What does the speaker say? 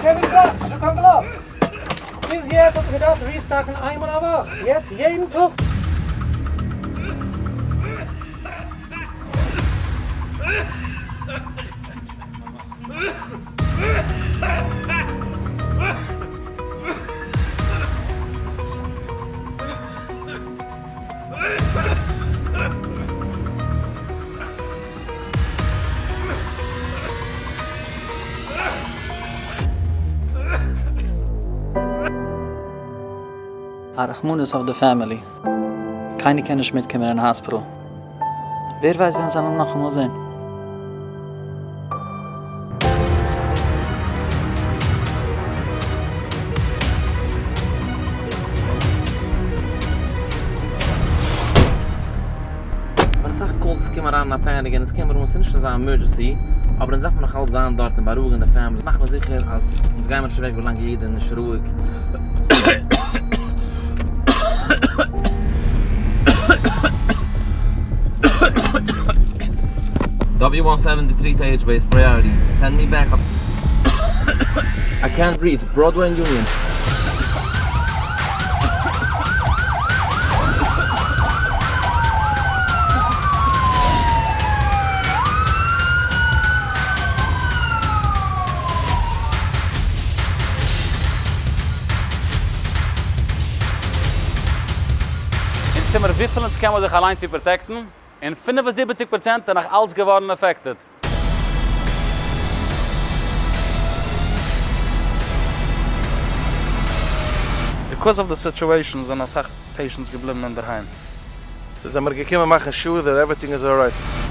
קעווין גלאפס, נישטא קיין גלאפס. ביז יעצט האט מען געדארפט ריסטאקן איינמאל א וואך, יעצט יעדן טאג. א רחמנות אויף די פעמילי, קיינער קען נישט מיטקומען אין האספיטל, ווער ווייסט ווען זיי וועלן נאכאמאל זען. ווען אסאך קאלס קומען אריין אין א פעניק און עס קומט אן, ס'איז נישט אזא עמערדזשענסי, אבער אונז דארף מען נאך אלץ זיין דארט און בארואיגן די פעמילי, מאכן מיר זיכער אז אונז גיימער נישט אוועק ווילאנג יעדער איז נישט רואיג. דאבעליו וואן סעווענטי טרי טו עיטש בעיס פריאריטי סענד מי בעק אפ איי קענט בריעט בראדוועי און יוניאן. אונז טוען מיר וויפיל אונז קען מיר זיך אליין צו פראטעקטן, און 75 פראצענט איז נאך אלץ געווארן עפעקטעד. Because of the situation זענען אסאך patients געבליבן אינדערהיים. זעמיר געקומען מאכן sure that everything is alright.